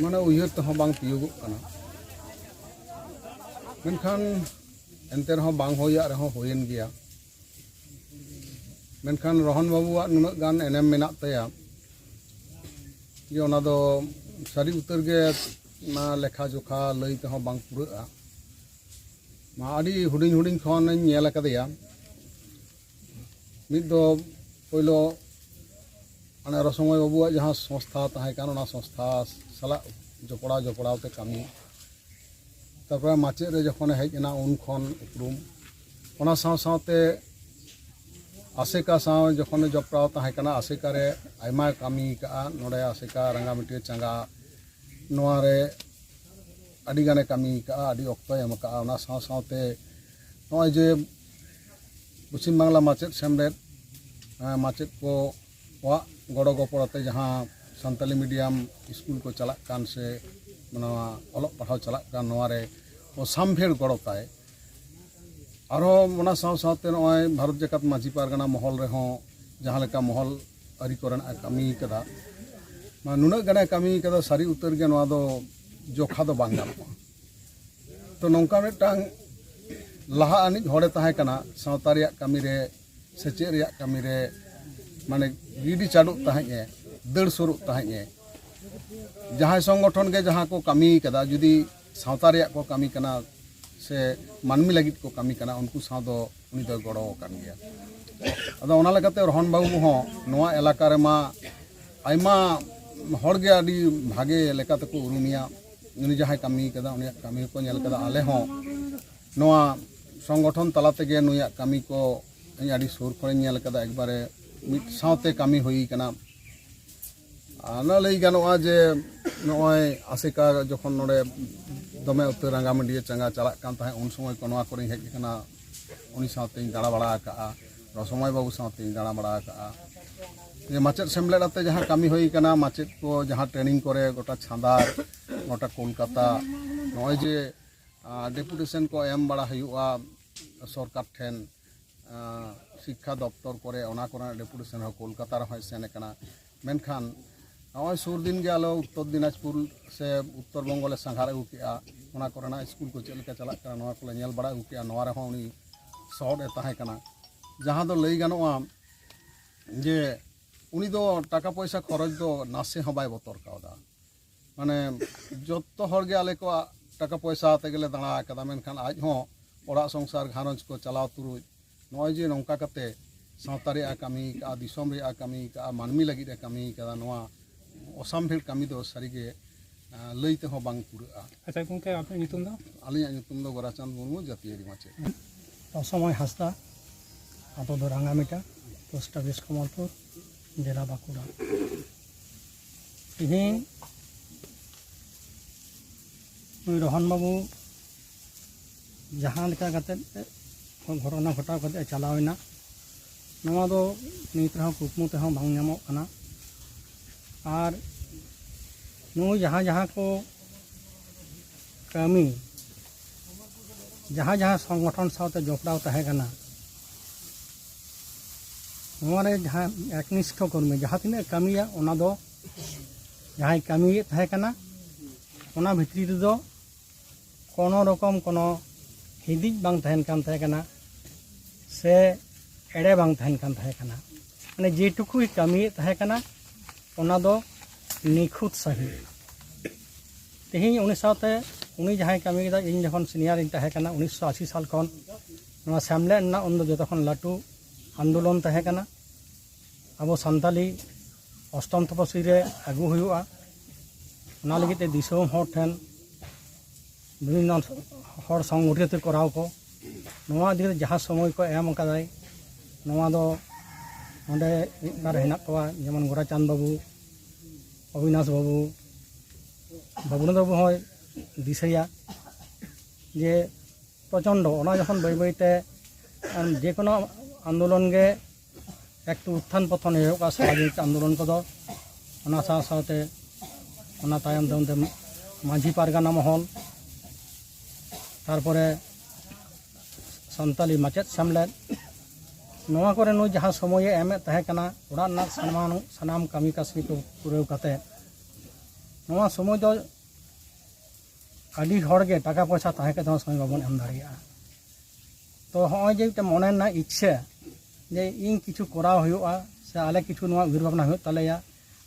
ᱢᱟᱱᱮ ᱩᱭᱦᱟᱹᱨ ᱛᱮᱦᱚᱸ ᱵᱟᱝ ᱛᱤᱭᱳᱜᱚᱜ ᱠᱟᱱᱟ᱾ ᱢᱮᱱᱠᱷᱟᱱ ᱮᱱᱛᱮ ᱨᱮᱦᱚᱸ ᱵᱟᱝ ᱦᱩᱭᱟᱜ ᱨᱮᱦᱚᱸ ᱦᱩᱭᱮᱱ ᱜᱮᱭᱟ᱾ ᱢᱮᱱᱠᱷᱟᱱ ᱨᱚᱦᱚᱱ ᱵᱟᱹᱵᱩᱣᱟᱜ ᱱᱩᱱᱟᱹᱜ ᱜᱟᱱ ᱮᱱᱮᱢ ᱢᱮᱱᱟᱜ ᱛᱟᱭᱟ ᱡᱮ ᱚᱱᱟ ᱫᱚ ᱥᱟᱹᱨᱤ ᱩᱛᱟᱹᱨ ᱜᱮ ᱚᱱᱟ ᱞᱮᱠᱷᱟ ᱡᱚᱠᱷᱟ ᱞᱟᱹᱭ ᱛᱮᱦᱚᱸ ᱵᱟᱝ ᱯᱩᱨᱟᱹᱜᱼᱟ᱾ ᱢᱟ ᱟᱹᱰᱤ ᱦᱩᱰᱤᱧ ᱦᱩᱰᱤᱧ ᱠᱷᱚᱱᱤᱧ ᱧᱮᱞ ᱟᱠᱟᱫᱮᱭᱟ᱾ ᱢᱤᱫ ᱫᱚ ᱯᱳᱭᱞᱳ ᱢᱟᱱᱮ ᱨᱚᱥᱚᱢᱚᱭ ᱵᱟᱹᱵᱩᱣᱟᱜ ᱡᱟᱦᱟᱸ ᱥᱚᱝᱥᱛᱷᱟ ᱛᱟᱦᱮᱸ ᱠᱟᱱ, ᱚᱱᱟ ᱥᱚᱝᱥᱛᱷᱟ ᱥᱟᱞᱟᱜ ᱡᱚᱯᱲᱟᱣ ᱡᱚᱯᱲᱟᱣ ᱛᱮ ᱠᱟᱹᱢᱤ᱾ ᱛᱟᱨᱯᱚᱨᱮ ᱢᱟᱪᱮᱫ ᱨᱮ ᱡᱚᱠᱷᱚᱱᱮ ᱦᱮᱡ ᱮᱱᱟ, ᱩᱱ ᱠᱷᱚᱱ ᱩᱯᱨᱩᱢ᱾ ᱚᱱᱟ ᱥᱟᱶ ᱥᱟᱶᱛᱮ ᱟᱥᱮᱠᱟ ᱥᱟᱶ ᱡᱚᱠᱷᱚᱱᱮ ᱡᱚᱯᱲᱟᱣ ᱛᱟᱦᱮᱸ ᱠᱟᱱᱟ, ᱟᱥᱮᱠᱟ ᱨᱮ ᱟᱭᱢᱟᱭ ᱠᱟᱹᱢᱤ ᱠᱟᱜᱼᱟ᱾ ᱱᱚᱰᱮ ᱟᱥᱮᱠᱟ ᱨᱟᱸᱜᱟᱢᱟᱹᱴᱤᱭᱟᱹ ᱪᱟᱸᱜᱟ, ᱱᱚᱣᱟ ᱨᱮ ᱟᱹᱰᱤ ᱜᱟᱱᱮ ᱠᱟᱹᱢᱤ ᱠᱟᱜᱼᱟ, ᱟᱹᱰᱤ ᱚᱠᱛᱚᱭ ᱮᱢ ᱠᱟᱜᱼᱟ᱾ ᱚᱱᱟ ᱥᱟᱶ ᱥᱟᱶᱛᱮ ᱱᱚᱜᱼᱚᱭ ᱡᱮ ᱯᱚᱪᱷᱤᱢ ᱵᱟᱝᱞᱟ ᱢᱟᱪᱮᱫ ᱥᱮᱢᱞᱮᱫ, ᱮᱸ, ᱢᱟᱪᱮᱫ ᱠᱚᱣᱟᱜ ᱜᱚᱲᱚ ᱜᱚᱯᱚᱲᱚ ᱛᱮ ᱡᱟᱦᱟᱸ ᱥᱟᱱᱛᱟᱞᱤ ᱢᱤᱰᱤᱭᱟᱢ ᱥᱠᱩᱞ ᱠᱚ ᱪᱟᱞᱟᱜ ᱠᱟᱱ ᱥᱮ ᱱᱚᱣᱟ ᱚᱞᱚᱜ ᱯᱟᱲᱦᱟᱣ ᱪᱟᱞᱟᱜ ᱠᱟᱱ, ᱱᱚᱣᱟ ᱨᱮ ᱥᱟᱢᱵᱷᱮᱲ ᱜᱚᱲᱚ ᱛᱟᱭ᱾ ᱟᱨᱦᱚᱸ ᱚᱱᱟ ᱥᱟᱶ ᱥᱟᱶᱛᱮ ᱱᱚᱜᱼᱚᱭ ᱵᱷᱟᱨᱚᱛ ᱡᱟᱠᱟᱛ ᱢᱟᱹᱡᱷᱤ ᱯᱟᱨᱜᱟᱱᱟ ᱢᱚᱦᱚᱞ ᱨᱮᱦᱚᱸ ᱡᱟᱦᱟᱸ ᱞᱮᱠᱟ ᱢᱚᱦᱚᱞ ᱟᱹᱨᱤ ᱠᱚᱨᱮᱱᱟᱜ ᱮ ᱠᱟᱹᱢᱤ ᱠᱟᱫᱟ, ᱢᱟ ᱱᱩᱱᱟᱹᱜ ᱜᱟᱱᱮ ᱠᱟᱹᱢᱤ ᱠᱟᱫᱟ, ᱥᱟᱹᱨᱤ ᱩᱛᱟᱹᱨ ᱜᱮ ᱱᱚᱣᱟ ᱫᱚ ᱡᱚᱠᱷᱟ ᱫᱚ ᱵᱟᱝ ᱜᱟᱱᱚᱜᱼᱟ᱾ ᱛᱚ ᱱᱚᱝᱠᱟ ᱢᱤᱫᱴᱟᱝ ᱞᱟᱦᱟ ᱟᱹᱱᱤᱡ ᱦᱚᱲᱮ ᱛᱟᱦᱮᱸ ᱠᱟᱱᱟ, ᱥᱟᱶᱛᱟ ᱨᱮᱭᱟᱜ ᱠᱟᱹᱢᱤ ᱨᱮ, ᱥᱮᱪᱮᱫ ᱨᱮᱭᱟᱜ ᱠᱟᱹᱢᱤ ᱨᱮ, ᱢᱟᱱᱮ ᱜᱤᱰᱤ ᱪᱟᱰᱚᱜ ᱛᱟᱦᱮᱸᱫ ᱮ, ᱫᱟᱹᱲ ᱥᱩᱨᱩᱜ ᱛᱟᱦᱮᱸᱫ ᱮ᱾ ᱡᱟᱦᱟᱸᱭ ᱥᱚᱝᱜᱚᱴᱷᱚᱱ ᱜᱮ ᱡᱟᱦᱟᱸ ᱠᱚ ᱠᱟᱹᱢᱤ ᱠᱟᱫᱟ, ᱡᱩᱫᱤ ᱥᱟᱶᱛᱟ ᱨᱮᱭᱟᱜ ᱠᱚ ᱠᱟᱹᱢᱤ ᱠᱟᱱᱟ ᱥᱮ ᱢᱟᱹᱱᱢᱤ ᱞᱟᱹᱜᱤᱫ ᱠᱚ ᱠᱟᱹᱢᱤ ᱠᱟᱱᱟ, ᱩᱱᱠᱩ ᱥᱟᱶ ᱫᱚ ᱩᱱᱤ ᱫᱚᱭ ᱜᱚᱲᱚ ᱟᱠᱟᱱ ᱜᱮᱭᱟ᱾ ᱟᱫᱚ ᱚᱱᱟ ᱞᱮᱠᱟᱛᱮ ᱨᱚᱦᱚᱱ ᱵᱟᱹᱵᱩ ᱦᱚᱸ ᱱᱚᱣᱟ ᱮᱞᱟᱠᱟ ᱨᱮᱢᱟ ᱟᱭᱢᱟ ᱦᱚᱲ ᱜᱮ ᱟᱹᱰᱤ ᱵᱷᱟᱜᱮ ᱞᱮᱠᱟ ᱛᱮᱠᱚ ᱩᱨᱩᱢᱮᱭᱟ᱾ ᱩᱱᱤ ᱡᱟᱦᱟᱸᱭ ᱠᱟᱹᱢᱤ ᱠᱟᱫᱟ, ᱩᱱᱤᱭᱟᱜ ᱠᱟᱹᱢᱤ ᱦᱚᱸᱠᱚ ᱧᱮᱞ ᱠᱟᱫᱟ᱾ ᱟᱞᱮ ᱦᱚᱸ ᱱᱚᱣᱟ ᱥᱚᱝᱜᱚᱴᱷᱚᱱ ᱛᱟᱞᱟ ᱛᱮᱜᱮ ᱱᱩᱭᱟᱜ ᱠᱟᱹᱢᱤ ᱠᱚ ᱤᱧ ᱟᱹᱰᱤ ᱥᱩᱨ ᱠᱷᱚᱱᱤᱧ ᱧᱮᱞ ᱠᱟᱫᱟ, ᱮᱠᱵᱟᱨᱮ ᱢᱤᱫ ᱥᱟᱶᱛᱮ ᱠᱟᱹᱢᱤ ᱦᱩᱭ ᱠᱟᱱᱟ᱾ ᱟᱨ ᱚᱱᱟ ᱞᱟᱹᱭ ᱜᱟᱱᱚᱜᱼᱟ ᱡᱮ ᱱᱚᱜᱼᱚᱭ ᱟᱥᱮᱠᱟ ᱡᱚᱠᱷᱚᱱ ᱱᱚᱰᱮ ᱫᱚᱢᱮ ᱩᱛᱟᱹᱨ ᱨᱟᱸᱜᱟᱢᱟᱹᱰᱤᱭᱟᱹ ᱪᱟᱸᱜᱟ ᱪᱟᱞᱟᱜ ᱠᱟᱱ ᱛᱟᱦᱮᱸᱫ, ᱩᱱ ᱥᱚᱢᱚᱭ ᱠᱚ ᱱᱚᱣᱟ ᱠᱚᱨᱮᱧ ᱦᱮᱡ ᱟᱠᱟᱱᱟ, ᱩᱱᱤ ᱥᱟᱶᱛᱮᱧ ᱫᱟᱬᱟ ᱵᱟᱲᱟ ᱟᱠᱟᱜᱼᱟ, ᱨᱚᱥᱚᱢᱚᱭ ᱵᱟᱹᱵᱩ ᱥᱟᱶᱛᱮᱧ ᱫᱟᱬᱟ ᱵᱟᱲᱟ ᱟᱠᱟᱜᱼᱟ᱾ ᱡᱮ ᱢᱟᱪᱮᱫ ᱥᱮᱢᱞᱮᱫ ᱟᱛᱮ ᱡᱟᱦᱟᱸ ᱠᱟᱹᱢᱤ ᱦᱩᱭ ᱠᱟᱱᱟ, ᱢᱟᱪᱮᱫ ᱠᱚ ᱡᱟᱦᱟᱸ ᱴᱨᱮᱱᱤᱝ ᱠᱚᱨᱮ ᱜᱚᱴᱟ ᱪᱷᱟᱸᱫᱟᱨ, ᱜᱚᱴᱟ ᱠᱳᱞᱠᱟᱛᱟ, ᱱᱚᱜᱼᱚᱭ ᱡᱮ ᱰᱮᱯᱩᱴᱮᱥᱚᱱ ᱠᱚ ᱮᱢ ᱵᱟᱲᱟ ᱦᱩᱭᱩᱜᱼᱟ ᱥᱚᱨᱠᱟᱨ ᱴᱷᱮᱱ, ᱟᱸ, ᱥᱤᱠᱠᱷᱟ ᱫᱚᱯᱛᱚᱨ ᱠᱚᱨᱮ, ᱚᱱᱟ ᱠᱚᱨᱮᱱᱟᱜ ᱰᱮᱯᱩᱴᱮᱥᱚᱱ ᱦᱚᱸ ᱠᱳᱞᱠᱟᱛᱟ ᱨᱮᱦᱚᱸᱭ ᱥᱮᱱ ᱟᱠᱟᱱᱟ᱾ ᱢᱮᱱᱠᱷᱟᱱ ᱱᱚᱜᱼᱚᱭ ᱥᱩᱨ ᱫᱤᱱ ᱜᱮ ᱟᱞᱮ ᱩᱛᱛᱚᱨ ᱫᱤᱱᱟᱡᱽᱯᱩᱨ ᱥᱮ ᱩᱛᱛᱚᱨ ᱵᱚᱝᱜᱚ ᱞᱮ ᱥᱟᱸᱜᱷᱟᱨ ᱟᱹᱜᱩ ᱠᱮᱜᱼᱟ, ᱚᱱᱟ ᱠᱚᱨᱮᱱᱟᱜ ᱥᱠᱩᱞ ᱠᱚ ᱪᱮᱫ ᱞᱮᱠᱟ ᱪᱟᱞᱟᱜ ᱠᱟᱱᱟ, ᱱᱚᱣᱟ ᱠᱚᱞᱮ ᱧᱮᱞ ᱵᱟᱲᱟ ᱟᱹᱜᱩ ᱠᱮᱜᱼᱟ᱾ ᱱᱚᱣᱟ ᱨᱮᱦᱚᱸ ᱩᱱᱤ ᱥᱚᱦᱚᱫ ᱮ ᱛᱟᱦᱮᱸ ᱠᱟᱱᱟ᱾ ᱡᱟᱦᱟᱸ ᱫᱚ ᱞᱟᱹᱭ ᱜᱟᱱᱚᱜᱼᱟ ᱡᱮ ᱩᱱᱤ ᱫᱚ ᱴᱟᱠᱟ ᱯᱚᱭᱥᱟ ᱠᱷᱚᱨᱚᱪ ᱫᱚ ᱱᱟᱥᱮ ᱦᱚᱸ ᱵᱟᱭ ᱵᱚᱛᱚᱨ ᱠᱟᱣᱫᱟ᱾ ᱢᱟᱱᱮ ᱡᱚᱛᱚ ᱦᱚᱲ ᱜᱮ ᱟᱞᱮ ᱠᱚᱣᱟᱜ ᱴᱟᱠᱟ ᱯᱚᱭᱥᱟ ᱟᱛᱮ ᱜᱮᱞᱮ ᱫᱟᱬᱟ ᱟᱠᱟᱫᱟ, ᱢᱮᱱᱠᱷᱟᱱ ᱟᱡ ᱦᱚᱸ ᱚᱲᱟᱜ ᱥᱚᱝᱥᱟᱨ ᱜᱷᱟᱨᱚᱸᱡᱽ ᱠᱚ ᱪᱟᱞᱟᱣ ᱛᱩᱞᱩᱡ ᱱᱚᱜᱼᱚᱭ ᱡᱮ ᱱᱚᱝᱠᱟ ᱠᱟᱛᱮ ᱥᱟᱶᱛᱟ ᱨᱮᱭᱟᱜ ᱮ ᱠᱟᱹᱢᱤ ᱠᱟᱜᱼᱟ, ᱫᱤᱥᱚᱢ ᱨᱮᱭᱟᱜ ᱮ ᱠᱟᱹᱢᱤ ᱠᱟᱜᱼᱟ, ᱢᱟᱹᱱᱢᱤ ᱞᱟᱹᱜᱤᱫ ᱮ ᱠᱟᱹᱢᱤ ᱠᱟᱫᱟ, ᱱᱚᱣᱟ ᱚᱥᱟᱢᱵᱷᱮᱲ ᱠᱟᱹᱢᱤ ᱫᱚ ᱥᱟᱹᱨᱤᱜᱮ, ᱟᱸ, ᱞᱟᱹᱭ ᱛᱮᱦᱚᱸ ᱵᱟᱝ ᱯᱩᱨᱟᱹᱜᱼᱟ᱾ ᱟᱪᱪᱷᱟ ᱜᱚᱢᱠᱮ, ᱟᱯᱮᱭᱟᱜ ᱧᱩᱛᱩᱢ ᱫᱚ? ᱟᱹᱞᱤᱧᱟᱜ ᱧᱩᱛᱩᱢ ᱫᱚ ᱜᱳᱨᱟᱪᱟᱸᱫᱽ ᱢᱩᱨᱢᱩ, ᱡᱟᱹᱛᱤᱭᱟᱹᱨᱤ ᱢᱟᱪᱮᱫ᱾ ᱚᱥᱚᱢᱚᱭ ᱦᱟᱸᱥᱫᱟ, ᱟᱛᱳ ᱫᱚ ᱨᱟᱸᱜᱟᱢᱤᱴᱟ, ᱯᱳᱥᱴ ᱚᱯᱷᱤᱥ ᱠᱚᱢᱚᱞᱯᱩᱨ, ᱡᱮᱞᱟ ᱵᱟᱸᱠᱩᱲᱟ᱾ ᱛᱮᱦᱮᱧ ᱱᱩᱭ ᱨᱳᱦᱚᱱ ᱵᱟᱹᱵᱩ ᱡᱟᱦᱟᱸ ᱞᱮᱠᱟ ᱠᱟᱛᱮᱫ ᱜᱷᱚᱴᱚᱱᱟ ᱜᱷᱚᱴᱟᱣ ᱠᱟᱛᱮᱫ ᱮ ᱪᱟᱞᱟᱣ ᱮᱱᱟ, ᱱᱚᱣᱟ ᱫᱚ ᱱᱤᱛ ᱨᱮᱦᱚᱸ ᱠᱩᱠᱢᱩ ᱛᱮᱦᱚᱸ ᱵᱟᱝ ᱧᱟᱢᱚᱜ ᱠᱟᱱᱟ᱾ ᱟᱨ ᱱᱩᱭ ᱡᱟᱦᱟᱸ ᱡᱟᱦᱟᱸ ᱠᱚ ᱠᱟᱹᱢᱤ, ᱡᱟᱦᱟᱸ ᱡᱟᱦᱟᱸ ᱥᱚᱝᱜᱚᱴᱷᱚᱱ ᱥᱟᱶᱛᱮ ᱡᱚᱯᱲᱟᱣ ᱛᱟᱦᱮᱸ ᱠᱟᱱᱟ, ᱱᱚᱣᱟ ᱨᱮ ᱡᱟᱦᱟᱸ ᱮᱠᱱᱤᱥᱴᱷᱚ ᱠᱚᱨᱢᱤ, ᱡᱟᱦᱟᱸ ᱛᱤᱱᱟᱹᱜ ᱠᱟᱹᱢᱤᱭᱟ, ᱚᱱᱟ ᱫᱚ ᱡᱟᱦᱟᱸᱭ ᱠᱟᱹᱢᱤᱭᱮᱫ ᱛᱟᱦᱮᱸ ᱠᱟᱱᱟ, ᱚᱱᱟ ᱵᱷᱤᱛᱨᱤ ᱨᱮᱫᱚ ᱠᱳᱱᱳ ᱨᱚᱠᱚᱢ ᱠᱳᱱᱳ ᱦᱤᱫᱤᱡ ᱵᱟᱝ ᱛᱟᱦᱮᱱ ᱠᱟᱱ ᱛᱟᱦᱮᱸ ᱠᱟᱱᱟ, ᱥᱮ ᱮᱲᱮ ᱵᱟᱝ ᱛᱟᱦᱮᱱ ᱠᱟᱱ ᱛᱟᱦᱮᱸ ᱠᱟᱱᱟ᱾ ᱢᱟᱱᱮ ᱡᱮᱴᱩᱠᱩᱭ ᱠᱟᱹᱢᱤᱭᱮᱫ ᱛᱟᱦᱮᱸ ᱠᱟᱱᱟ, ᱚᱱᱟ ᱫᱚ ᱱᱤᱠᱷᱩᱛ ᱥᱟᱺᱦᱤᱡ᱾ ᱛᱮᱦᱮᱧ ᱩᱱᱤ ᱥᱟᱶᱛᱮ, ᱩᱱᱤ ᱡᱟᱦᱟᱸᱭ ᱠᱟᱹᱢᱤ ᱠᱮᱫᱟ, ᱤᱧ ᱡᱚᱠᱷᱚᱱ ᱥᱤᱱᱤᱭᱟᱨᱤᱧ ᱛᱟᱦᱮᱸ ᱠᱟᱱᱟ, ᱩᱱᱤᱥᱥᱚ ᱟᱥᱤ ᱥᱟᱞ ᱠᱷᱚᱱ ᱱᱚᱣᱟ ᱥᱮᱢᱞᱮᱫ ᱨᱮᱱᱟᱜ ᱩᱱᱫᱚ ᱡᱚᱛᱚ ᱠᱷᱚᱱ ᱞᱟᱹᱴᱩ ᱟᱱᱫᱳᱞᱚᱱ ᱛᱟᱦᱮᱸ ᱠᱟᱱᱟ᱾ ᱟᱵᱚ ᱥᱟᱱᱛᱟᱞᱤ ᱚᱥᱴᱚᱢ ᱛᱚᱯᱚᱥᱤᱞ ᱨᱮ ᱟᱹᱜᱩ ᱦᱩᱭᱩᱜᱼᱟ᱾ ᱚᱱᱟ ᱞᱟᱹᱜᱤᱫ ᱛᱮ ᱫᱤᱥᱚᱢ ᱦᱚᱲ ᱴᱷᱮᱱ ᱵᱤᱵᱷᱤᱱᱱᱚ ᱦᱚᱲ ᱥᱚᱝᱜᱚᱴᱷᱤᱛ ᱠᱚᱨᱟᱣ ᱠᱚ, ᱱᱚᱣᱟ ᱤᱫᱤ ᱠᱟᱛᱮ ᱡᱟᱦᱟᱸ ᱥᱚᱢᱚᱭ ᱠᱚ ᱮᱢ ᱟᱠᱟᱫᱟᱭ, ᱱᱚᱣᱟ ᱫᱚ ᱚᱸᱰᱮ ᱢᱤᱫ ᱵᱟᱨ ᱦᱮᱱᱟᱜ ᱠᱚᱣᱟ, ᱡᱮᱢᱚᱱ ᱜᱳᱨᱟᱪᱟᱸᱫᱽ ᱵᱟᱹᱵᱩ, ᱚᱵᱤᱱᱟᱥ ᱵᱟᱹᱵᱩ, ᱵᱟᱹᱵᱩᱱᱟᱛᱷ ᱵᱟᱹᱵᱩ ᱦᱚᱸᱭ ᱫᱤᱥᱟᱹᱭᱟ ᱡᱮ ᱯᱨᱚᱪᱚᱱᱰᱚ, ᱚᱱᱟ ᱡᱚᱠᱷᱚᱱ ᱵᱟᱹᱭ ᱵᱟᱹᱭ ᱛᱮ, ᱟᱢ, ᱡᱮ ᱠᱳᱱᱳ ᱟᱱᱫᱳᱞᱚᱱ ᱜᱮ ᱮᱠᱴᱩ ᱩᱛᱛᱷᱟᱱ ᱯᱚᱛᱷᱚᱱ ᱦᱩᱭᱩᱜᱼᱟ, ᱥᱟᱢᱟᱡᱤᱠ ᱟᱱᱫᱳᱞᱚᱱ ᱠᱚᱫᱚ, ᱚᱱᱟ ᱥᱟᱶ ᱥᱟᱶᱛᱮ ᱚᱱᱟ ᱛᱟᱭᱚᱢ ᱛᱟᱭᱚᱢ ᱛᱮ ᱢᱟᱹᱡᱷᱤ ᱯᱟᱨᱜᱟᱱᱟ ᱢᱚᱦᱚᱞ, ᱛᱟᱨᱯᱚᱨᱮ ᱥᱟᱱᱛᱟᱞᱤ ᱢᱟᱪᱮᱫ ᱥᱮᱢᱞᱮᱫ, ᱱᱚᱣᱟ ᱠᱚᱨᱮ ᱱᱩᱭ ᱡᱟᱦᱟᱸ ᱥᱚᱢᱚᱭᱮ ᱮᱢᱮᱫ ᱛᱟᱦᱮᱸ ᱠᱟᱱᱟ, ᱚᱲᱟᱜ ᱨᱮᱱᱟᱜ ᱥᱟᱱᱟᱢ, ᱥᱟᱱᱟᱢ ᱠᱟᱹᱢᱤ ᱠᱟᱹᱥᱱᱤ ᱠᱚ ᱯᱩᱨᱟᱹᱣ ᱠᱟᱛᱮ, ᱱᱚᱣᱟ ᱥᱚᱢᱚᱭ ᱫᱚ ᱟᱹᱰᱤ ᱦᱚᱲ ᱜᱮ ᱴᱟᱠᱟ ᱯᱚᱭᱥᱟ ᱛᱟᱦᱮᱸ ᱠᱟᱛᱮ ᱦᱚᱸ ᱥᱚᱢᱚᱭ ᱵᱟᱵᱚᱱ ᱮᱢ ᱫᱟᱲᱮᱭᱟᱜᱼᱟ᱾ ᱛᱚ ᱦᱚᱸᱜᱼᱚᱭ ᱡᱮ ᱢᱤᱫᱴᱮᱱ ᱢᱚᱱᱮ ᱨᱮᱱᱟᱜ ᱤᱪᱪᱷᱟᱹ ᱡᱮ ᱤᱧ ᱠᱤᱪᱷᱩ ᱠᱚᱨᱟᱣ ᱦᱩᱭᱩᱜᱼᱟ, ᱥᱮ ᱟᱞᱮ ᱠᱤᱪᱷᱩ ᱱᱚᱣᱟ ᱩᱭᱦᱟᱹᱨ ᱵᱷᱟᱵᱽᱱᱟ ᱦᱩᱭᱩᱜ ᱛᱟᱞᱮᱭᱟ,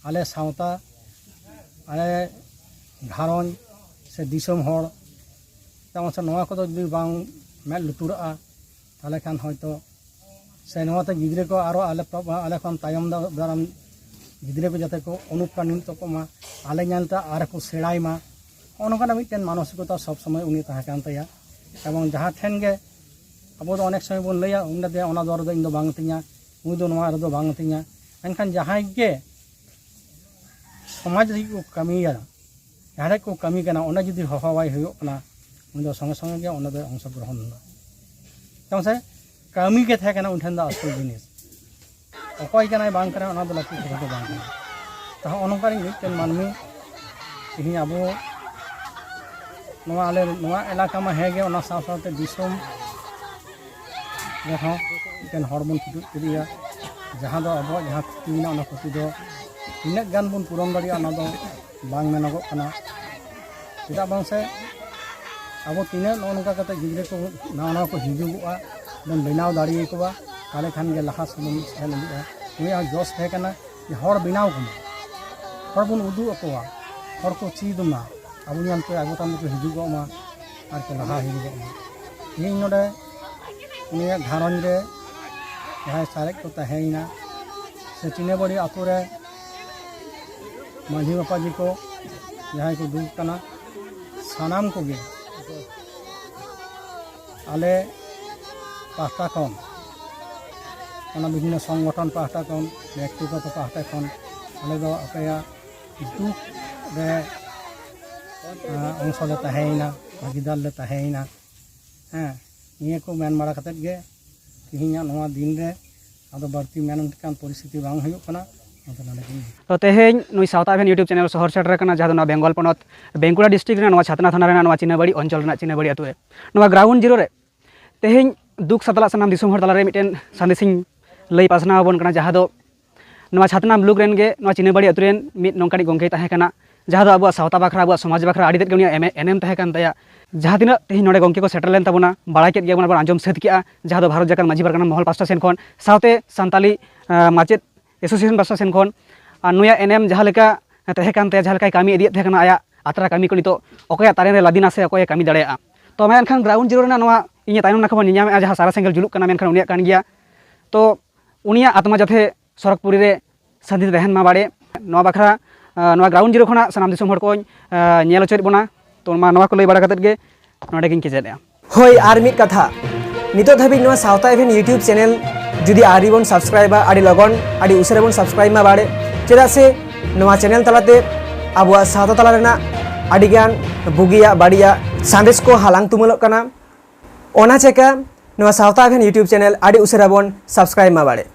ᱟᱞᱮ ᱥᱟᱶᱛᱟ, ᱟᱞᱮ ᱜᱷᱟᱨᱚᱸᱡᱽ ᱥᱮ ᱫᱤᱥᱚᱢ ᱦᱚᱲ, ᱛᱮᱢᱚᱱ ᱥᱮ ᱱᱚᱣᱟ ᱠᱚᱫᱚ ᱡᱩᱫᱤ ᱵᱟᱝ ᱢᱮᱫ ᱞᱩᱛᱩᱨᱟᱜᱼᱟ, ᱛᱟᱦᱚᱞᱮ ᱠᱷᱟᱱ ᱦᱚᱭᱛᱳ ᱥᱮ ᱱᱚᱣᱟᱛᱮ ᱜᱤᱫᱽᱨᱟᱹ ᱠᱚ ᱟᱨᱚ ᱟᱞᱮ ᱯᱟ-, ᱟᱞᱮ ᱠᱷᱚᱱ ᱛᱟᱭᱚᱢ ᱫᱟ-, ᱫᱟᱨᱟᱢ ᱜᱤᱫᱽᱨᱟᱹ ᱠᱚ ᱡᱟᱛᱮ ᱠᱚ ᱚᱱᱩᱯᱨᱟᱱᱤᱛ ᱠᱚᱜ ᱢᱟ, ᱟᱞᱮ ᱧᱮᱞᱛᱮ ᱟᱨ ᱠᱚ ᱥᱮᱬᱟᱭ ᱢᱟ, ᱱᱚᱜᱼᱚ ᱱᱚᱝᱠᱟᱱᱟᱜ ᱢᱤᱫᱴᱮᱱ ᱢᱟᱱᱚᱥᱤᱠᱚᱛᱟ ᱥᱚᱵᱽ ᱥᱚᱢᱚᱭ ᱩᱱᱤ ᱛᱟᱦᱮᱸ ᱠᱟᱱ ᱛᱟᱭᱟ᱾ ᱮᱵᱚᱝ ᱡᱟᱦᱟᱸ ᱴᱷᱮᱱ ᱜᱮ ᱟᱵᱚ ᱫᱚ ᱚᱱᱮᱠ ᱥᱚᱢᱚᱭ ᱵᱚᱱ ᱞᱟᱹᱭᱟ, "ᱩᱱᱤ ᱫᱚ ᱚᱱᱟ ᱫᱚᱨ ᱫᱚ ᱤᱧ ᱫᱚ ᱵᱟᱝ ᱛᱤᱧᱟ, ᱩᱱᱤ ᱫᱚ ᱱᱚᱣᱟ ᱨᱮᱫᱚ ᱵᱟᱝ ᱛᱤᱧᱟ", ᱢᱮᱱᱠᱷᱟᱱ ᱡᱟᱦᱟᱸᱭ ᱜᱮ ᱥᱚᱢᱟᱡᱽ ᱞᱟᱹᱜᱤᱫ ᱠᱚ ᱠᱟᱹᱢᱤᱭᱟ, ᱡᱟᱦᱟᱸ ᱨᱮ ᱠᱚ ᱠᱟᱹᱢᱤ ᱠᱟᱱᱟ, ᱚᱸᱰᱮ ᱡᱩᱫᱤ ᱦᱚᱦᱚᱣᱟᱭ ᱦᱩᱭᱩᱜ ᱠᱟᱱᱟ, ᱩᱱᱤ ᱫᱚ ᱥᱚᱸᱜᱮ ᱥᱚᱸᱜᱮ ᱜᱮ ᱚᱸᱰᱮ ᱫᱚᱭ ᱚᱝᱥᱚᱜᱨᱚᱦᱚᱱ ᱮᱫᱟ᱾ ᱪᱮᱫᱟᱜ ᱥᱮ ᱠᱟᱹᱢᱤ ᱜᱮ ᱛᱟᱦᱮᱸ ᱠᱟᱱᱟ ᱩᱱᱤ ᱴᱷᱮᱱ ᱫᱚ ᱟᱥᱚᱞ ᱡᱤᱱᱤᱥ᱾ ᱚᱠᱚᱭ ᱠᱟᱱᱟᱭ ᱵᱟᱝ ᱠᱟᱱᱟᱭ, ᱚᱱᱟ ᱫᱚ ᱞᱟᱹᱠᱛᱤ ᱠᱟᱛᱷᱟ ᱫᱚ ᱵᱟᱝ ᱠᱟᱱᱟ᱾ ᱛᱚ, ᱦᱚᱸᱜᱼᱚ ᱱᱚᱝᱠᱟᱱᱤᱡ ᱢᱤᱫᱴᱮᱱ ᱢᱟᱹᱱᱢᱤ ᱛᱮᱦᱮᱧ ᱟᱵᱚ ᱱᱚᱣᱟ ᱟᱞᱮ ᱱᱚᱣᱟ ᱮᱞᱟᱠᱟ ᱢᱟ ᱦᱮᱸ ᱜᱮ, ᱚᱱᱟ ᱥᱟᱶ ᱥᱟᱶᱛᱮ ᱫᱤᱥᱚᱢ ᱨᱮᱦᱚᱸ ᱢᱤᱫᱴᱮᱱ ᱦᱚᱲ ᱵᱚᱱ ᱪᱩᱴᱩᱡ ᱠᱮᱫᱮᱭᱟ᱾ ᱡᱟᱦᱟᱸ ᱫᱚ ᱟᱵᱚᱣᱟᱜ ᱡᱟᱦᱟᱸ ᱠᱷᱚᱛᱤ ᱢᱮᱱᱟᱜᱼᱟ, ᱚᱱᱟ ᱠᱷᱚᱛᱤ ᱫᱚ ᱛᱤᱱᱟᱹᱜ ᱜᱟᱱ ᱵᱚᱱ ᱯᱩᱨᱚᱱ ᱫᱟᱲᱮᱭᱟᱜᱼᱟ, ᱚᱱᱟ ᱫᱚ ᱵᱟᱝ ᱢᱮᱱᱚᱜᱚᱜ ᱠᱟᱱᱟ᱾ ᱪᱮᱫᱟᱜ ᱵᱟᱝ ᱥᱮ ᱟᱵᱚ ᱛᱤᱱᱟᱹᱜ ᱱᱚᱜᱼᱚ ᱱᱚᱝᱠᱟ ᱠᱟᱛᱮ ᱜᱤᱫᱽᱨᱟᱹ ᱠᱚ ᱱᱟᱣᱟ ᱱᱟᱣᱟ ᱠᱚ ᱦᱤᱡᱩᱜᱚᱜᱼᱟ, ᱵᱚᱱ ᱵᱮᱱᱟᱣ ᱫᱟᱲᱮᱭᱟᱠᱚᱣᱟ, ᱛᱟᱦᱚᱞᱮ ᱠᱷᱟᱱ ᱜᱮ ᱞᱟᱦᱟ ᱥᱮᱫ ᱵᱚᱱ ᱥᱮᱱ ᱤᱫᱤᱜᱼᱟ᱾ ᱩᱱᱤᱭᱟᱜ ᱦᱚᱸ ᱡᱚᱥ ᱛᱟᱦᱮᱸ ᱠᱟᱱᱟ ᱡᱮ ᱦᱚᱲ ᱵᱮᱱᱟᱣ ᱠᱚᱢᱟ, ᱦᱚᱲ ᱵᱚᱱ ᱩᱫᱩᱜ ᱟᱠᱚᱣᱟ, ᱦᱚᱲ ᱠᱚ ᱪᱮᱫ ᱢᱟ, ᱟᱵᱚ ᱧᱮᱞᱛᱮ ᱟᱵᱚ ᱛᱟᱭᱚᱢ ᱛᱮᱠᱚ ᱦᱤᱡᱩᱜᱚᱜ ᱢᱟ ᱟᱨ ᱠᱚ ᱞᱟᱦᱟ ᱦᱤᱡᱩᱜᱚᱜ ᱢᱟ᱾ ᱛᱮᱦᱮᱧ ᱱᱚᱰᱮ ᱩᱱᱤᱭᱟᱜ ᱜᱷᱟᱨᱚᱸᱡᱽ ᱨᱮ ᱡᱟᱦᱟᱸᱭ ᱥᱟᱨᱮᱡ ᱠᱚ ᱛᱟᱦᱮᱸᱭᱮᱱᱟ, ᱥᱮ ᱪᱤᱱᱟᱹᱵᱟᱹᱲᱤ ᱟᱛᱳ ᱨᱮ ᱢᱟᱹᱡᱷᱤ ᱢᱟᱯᱟᱡᱷᱤ ᱠᱚ ᱡᱟᱦᱟᱸᱭ ᱠᱚ ᱫᱩᱲᱩᱵ ᱠᱟᱱᱟ, ᱥᱟᱱᱟᱢ ᱠᱚᱜᱮ ᱟᱞᱮ ᱯᱟᱦᱴᱟ ᱠᱷᱚᱱ, ᱚᱱᱟ ᱵᱤᱵᱷᱤᱱᱱᱚ ᱥᱚᱝᱜᱚᱴᱷᱚᱱ ᱯᱟᱦᱴᱟ ᱠᱷᱚᱱ, ᱵᱮᱠᱛᱤᱜᱚᱛᱚ ᱯᱟᱦᱴᱟ ᱠᱷᱚᱱ ᱟᱞᱮ ᱫᱚ ᱟᱯᱮᱭᱟᱜ ᱫᱩᱠ ᱨᱮ, ᱟᱸ, ᱚᱝᱥᱚ ᱞᱮ ᱛᱟᱦᱮᱸᱭᱮᱱᱟ, ᱵᱷᱟᱹᱜᱤᱫᱟᱨ ᱞᱮ ᱛᱟᱦᱮᱸᱭᱮᱱᱟ᱾ ᱦᱮᱸ, ᱱᱤᱭᱟᱹ ᱠᱚ ᱢᱮᱱ ᱵᱟᱲᱟ ᱠᱟᱛᱮᱫ ᱜᱮ ᱛᱮᱦᱮᱧᱟᱜ ᱱᱚᱣᱟ ᱫᱤᱱ ᱨᱮ ᱟᱫᱚ ᱵᱟᱹᱲᱛᱤ ᱢᱮᱱ ᱞᱮᱠᱟᱱ ᱯᱚᱨᱤᱥᱛᱷᱤᱛᱤ ᱵᱟᱝ ᱦᱩᱭᱩᱜ ᱠᱟᱱᱟ᱾ ᱟᱫᱚ ᱱᱚᱰᱮ ᱜᱮ᱾ ᱛᱚ ᱛᱮᱦᱮᱧ ᱱᱩᱭ ᱥᱟᱶᱛᱟ ᱟᱵᱷᱮᱱ YouTube ᱪᱮᱱᱮᱞ ᱥᱚᱦᱚᱨ ᱥᱮᱴᱮᱨ ᱟᱠᱟᱱᱟ, ᱡᱟᱦᱟᱸ ᱫᱚ ᱱᱚᱣᱟ ᱵᱮᱝᱜᱚᱞ ᱯᱚᱱᱚᱛ ᱵᱟᱸᱠᱩᱲᱟ ᱰᱤᱥᱴᱨᱤᱠᱴ ᱨᱮᱱᱟᱜ ᱱᱚᱣᱟ ᱪᱷᱟᱛᱱᱟ ᱛᱷᱟᱱᱟ ᱨᱮᱱᱟᱜ ᱱᱚᱣᱟ ᱪᱤᱱᱟᱹᱵᱟᱲᱤ ᱚᱧᱪᱚᱞ ᱨᱮᱱᱟᱜ ᱪᱤᱱᱟᱹᱵᱟᱲᱤ ᱟᱹᱛᱩ ᱨᱮ᱾ ᱱᱚᱣᱟ ᱜᱨᱟᱣᱩᱱᱰ ᱡᱤᱨᱳ ᱨᱮ ᱛᱮᱦᱮᱧ ᱫᱩᱠ ᱥᱟᱛᱞᱟᱜ ᱥᱟᱱᱟᱢ ᱫᱤᱥᱚᱢ ᱦᱚᱲ ᱛᱟᱞᱟᱨᱮ ᱢᱤᱫᱴᱮᱱ ᱥᱟᱸᱫᱮᱥᱤᱧ ᱞᱟᱹᱭ ᱯᱟᱥᱱᱟᱣ ᱟᱵᱚᱱ ᱠᱟᱱᱟ, ᱡᱟᱦᱟᱸ ᱫᱚ ᱱᱚᱣᱟ ᱪᱷᱟᱛᱱᱟ ᱵᱞᱚᱠ ᱨᱮᱱ ᱜᱮ ᱱᱚᱣᱟ ᱪᱤᱱᱟᱹᱵᱟᱲᱤ ᱟᱹᱛᱩ ᱨᱮᱱ ᱢᱤᱫ ᱱᱚᱝᱠᱟᱱᱤᱡ ᱜᱚᱢᱠᱮᱭ ᱛᱟᱦᱮᱸ ᱠᱟᱱᱟ, ᱡᱟᱦᱟᱸ ᱫᱚ ᱟᱵᱚᱣᱟᱜ ᱥᱟᱶᱛᱟ ᱵᱟᱠᱷᱨᱟ, ᱟᱵᱚᱣᱟᱜ ᱥᱚᱢᱟᱡᱽ ᱵᱟᱠᱷᱨᱟ ᱟᱹᱰᱤ ᱛᱮᱫ ᱜᱮ ᱩᱱᱤᱭᱟᱜ ᱮᱢᱮ-, ᱮᱱᱮᱢ ᱛᱟᱦᱮᱸ ᱠᱟᱱ ᱛᱟᱭᱟ᱾ ᱡᱟᱦᱟᱸ ᱛᱤᱱᱟᱹᱜ ᱛᱮᱦᱮᱧ ᱱᱚᱰᱮ ᱜᱚᱢᱠᱮ ᱠᱚ ᱥᱮᱴᱮᱨ ᱞᱮᱱ ᱛᱟᱵᱚᱱᱟ, ᱵᱟᱲᱟᱭ ᱠᱮᱫ ᱜᱮᱭᱟᱵᱚᱱ, ᱟᱵᱚ ᱟᱸᱡᱚᱢ ᱥᱟᱹᱛ ᱠᱮᱜᱼᱟ, ᱡᱟᱦᱟᱸ ᱫᱚ ᱵᱷᱟᱨᱚᱛ ᱡᱟᱠᱟᱛ ᱢᱟᱹᱡᱷᱤ ᱯᱟᱨᱜᱟᱱᱟ ᱢᱚᱦᱚᱞ ᱯᱟᱥᱴᱟ ᱥᱮᱱ ᱠᱷᱚᱱ, ᱥᱟᱶᱛᱮ ᱥᱟᱱᱛᱟᱞᱤ, ᱟᱸ, ᱢᱟᱪᱮᱫ ᱮᱥᱳᱥᱤᱭᱮᱥᱚᱱ ᱯᱟᱥᱴᱟ ᱥᱮᱱ ᱠᱷᱚᱱ᱾ ᱟᱨ ᱱᱩᱭᱟᱜ ᱮᱱᱮᱢ ᱡᱟᱦᱟᱸ ᱞᱮᱠᱟ ᱛᱟᱦᱮᱸ ᱠᱟᱱ ᱛᱟᱭᱟ, ᱡᱟᱦᱟᱸ ᱞᱮᱠᱟᱭ ᱠᱟᱹᱢᱤ ᱤᱫᱤᱭᱮᱫ ᱛᱟᱦᱮᱸ ᱠᱟᱱᱟ ᱟᱭᱟᱜ ᱟᱛᱨᱟ ᱠᱟᱹᱢᱤ ᱠᱚ, ᱱᱤᱛᱚᱜ ᱚᱠᱚᱭᱟᱜ ᱛᱟᱨᱮᱱ ᱨᱮ ᱞᱟᱫᱤᱱᱟ ᱥᱮ ᱚᱠᱚᱭᱮ ᱠᱟᱹᱢᱤ ᱫᱟᱲᱮᱭᱟᱜᱼᱟ᱾ ᱛᱚ ᱢᱟ ᱮᱱᱠᱷᱟᱱ ᱜᱨᱟᱣᱩᱱᱰ ᱡᱤᱨᱳ ᱨᱮᱱᱟᱜ ᱱᱚᱣᱟ ᱤᱧᱟᱹᱜ ᱛᱟᱭᱱᱚᱢ ᱱᱟᱠᱷᱟ ᱵᱚᱱ ᱧᱮᱧᱟᱢᱮᱫᱼᱟ, ᱡᱟᱦᱟᱸ ᱥᱟᱨᱟ ᱥᱮᱸᱜᱮᱞ ᱡᱩᱞᱩᱜ ᱠᱟᱱᱟ, ᱢᱮᱱᱠᱷᱟᱱ ᱩᱱᱤᱭᱟᱜ ᱠᱟᱱ ᱜᱮᱭᱟ᱾ ᱛᱚ ᱩᱱᱤᱭᱟᱜ ᱟᱛᱢᱟ ᱡᱟᱛᱮ ᱥᱚᱨᱚᱜᱽᱯᱩᱨᱤ ᱨᱮ ᱥᱟᱱᱛᱤ ᱛᱮ ᱛᱟᱦᱮᱱ ᱢᱟ ᱵᱟᱲᱮ᱾ ᱱᱚᱣᱟ ᱵᱟᱠᱷᱨᱟ, ᱟᱸ, ᱱᱚᱣᱟ ᱜᱨᱟᱣᱩᱱᱰ ᱡᱤᱨᱳ ᱠᱷᱚᱱᱟᱜ ᱥᱟᱱᱟᱢ ᱫᱤᱥᱚᱢ ᱦᱚᱲ ᱠᱚᱧ, ᱟᱸ, ᱧᱮᱞ ᱦᱚᱪᱚᱭᱮᱫ ᱵᱚᱱᱟ᱾ ᱛᱚ ᱢᱟ ᱱᱚᱣᱟ ᱠᱚ ᱞᱟᱹᱭ ᱵᱟᱲᱟ ᱠᱟᱛᱮᱫ ᱜᱮ ᱱᱚᱰᱮ ᱜᱤᱧ ᱠᱮᱪᱮᱫᱮᱜᱼᱟ᱾ ᱦᱳᱭ, ᱟᱨ ᱢᱤᱫ ᱠᱟᱛᱷᱟ, ᱱᱤᱛᱚᱜ ᱫᱷᱟᱹᱵᱤᱡ ᱱᱚᱣᱟ ᱥᱟᱶᱛᱟ ᱟᱵᱷᱮᱱ YouTube ᱪᱮᱱᱮᱞ ᱡᱩᱫᱤ ᱟᱹᱣᱨᱤ ᱵᱚᱱ ᱥᱟᱵᱥᱠᱨᱟᱭᱤᱵᱟ, ᱟᱹᱰᱤ ᱞᱚᱜᱚᱱ, ᱟᱹᱰᱤ ᱩᱥᱟᱹᱨᱟ ᱵᱚᱱ ᱥᱟᱵᱥᱠᱨᱟᱭᱤᱵ ᱢᱟ ᱵᱟᱲᱮ᱾ ᱪᱮᱫᱟᱜ ᱥᱮ ᱱᱚᱣᱟ ᱪᱮᱱᱮᱞ ᱛᱟᱞᱟᱛᱮ ᱟᱵᱚᱣᱟᱜ ᱥᱟᱶᱛᱟ ᱛᱟᱞᱟ ᱨᱮᱱᱟᱜ ᱟᱹᱰᱤᱜᱟᱱ ᱵᱩᱜᱤᱭᱟᱜ ᱵᱟᱹᱲᱤᱡᱟᱜ ᱥᱟᱸᱫᱮᱥ ᱠᱚ ᱦᱟᱞᱟᱝ ᱛᱩᱢᱟᱹᱞᱚᱜ ᱠᱟᱱᱟ᱾ ᱚᱱᱟ ᱪᱮᱠᱟ ᱱᱚᱣᱟ ᱥᱟᱶᱛᱟ ᱟᱵᱷᱮᱱ YouTube ᱪᱮᱱᱮᱞ ᱟᱹᱰᱤ ᱩᱥᱟᱹᱨᱟ ᱵᱚᱱ ᱥᱟᱵᱥᱠᱨᱟᱭᱤᱵ ᱢᱟ ᱵᱟᱲᱮ᱾